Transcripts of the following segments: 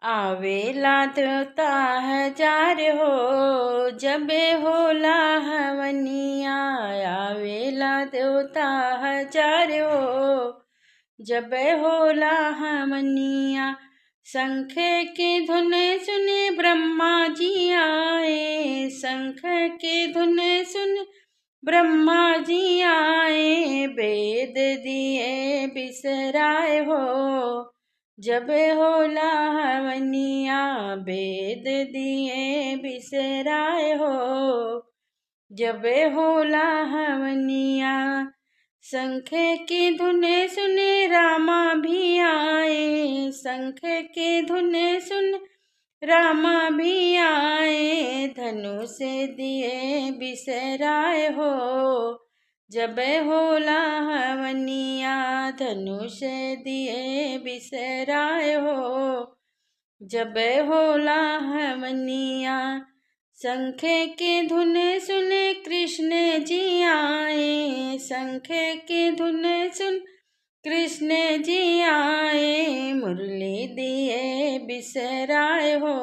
आवेला देवता हजार हो, जब होला हवनिया। आवेला देवता हजार हो, जब होला हवनिया। शंख के धुन सुने ब्रह्मा जी आए, शंख के धुन सुन ब्रह्मा जी आए, वेद दिए बिसराए हो, जब होला हवनिया। वेद दिए बिसराए हो, जब होला हवनिया। शंख के धुन सुने रामा भी आए, शंख के धुन सुन रामा भी आए, धनुष दिए बिसराए हो, जब होला हवनिया। धनुष दिए बिसराए हो, जब होला हवनिया। शंख के धुन सुने कृष्ण जी आए, शंख के धुन सुन कृष्ण जी आए, मुरली दिए बिसराए हो,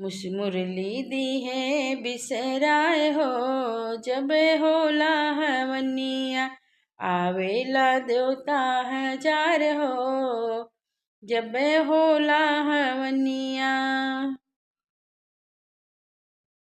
मुस मुरली दिए बिसराए हो, जब होला हवनिया। आवेला देवता हजार हो, जब होला हवनिया।